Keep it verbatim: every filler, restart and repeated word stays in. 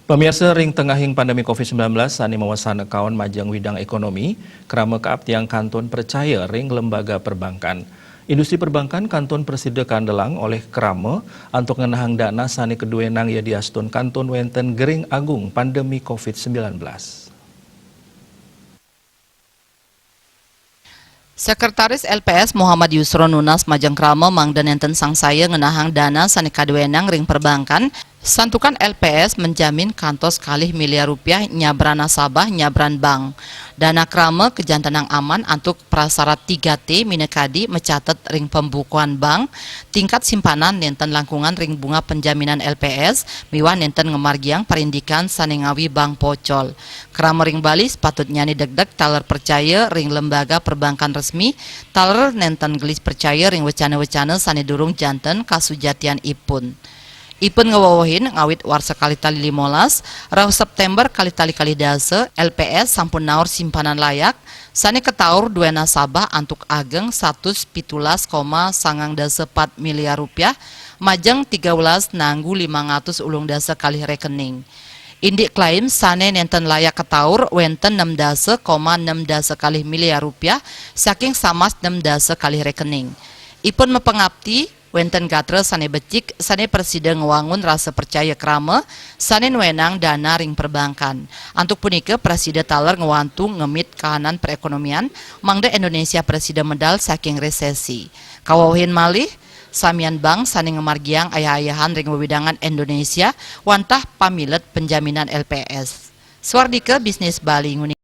Pamiarsa, ring tengahing pandemi covid sembilan belas sané mawasana kaon majeng widang ékonomi, krama kaaptiang kantun percaya ring lembaga perbankan. Industri perbankan kantun prasida kandelang olih krama antuk ngenahang dana sané kaduénang yadiastun kantun wénten gering agung pandemi covid sembilan belas. Sekretaris L P S Muhammad Yusron nunas majeng krama mangda nénten sangsaya ngenahang dana sané kaduénang ring perbankan, santukan L P S menjamin kantos kalih miliar rupiah nyabran nasabah nyabran bank. Dana krama kajantenang aman antuk prasarat tiga T minakadi macatet ring pembukuan bank, tingkat simpanan nénten langkungan ring bunga penjaminan L P S, miwah nénten ngamargiang parindikan sané ngawi bank pocol. Krama ring Bali sepatutnyané degdeg taler percaya ring lembaga perbankan resmi, taler nénten gelis percaya ring wecana-wecana sané durung janten kasujatianipun. Ipun ngawewehin ngawit warsa kalih tali limolas, rauh September kalih tali kalih dasa, L P S sampun naur simpanan layak, sané kataur duén nasabah antuk ageng satus pitulas koma sangang dasa pat miliar rupiah, majeng tiga belas nanggu limang atus ulung dasa kalih rekening. Indik klaim sané nénten layak kataur wénten nem dasa koma nem dasa kalih miliar rupiah saking samas nem dasa kalih rekening. Ipun mapangapti, wénten gatra sané becik sané prasida ngwangun rasa percaya krama sané nuénang dana ring perbankan. Antuk punika prasida taler ngwantu ngemit kahanan perekonomian, mangda Indonesia prasida medal saking resesi. Kawewehin malih, samian bank sané ngamargiang ayah-ayahan ring wewidangan Indonesia wantah pamilet penjaminan L P S. Swardika Bisnis Bali nguni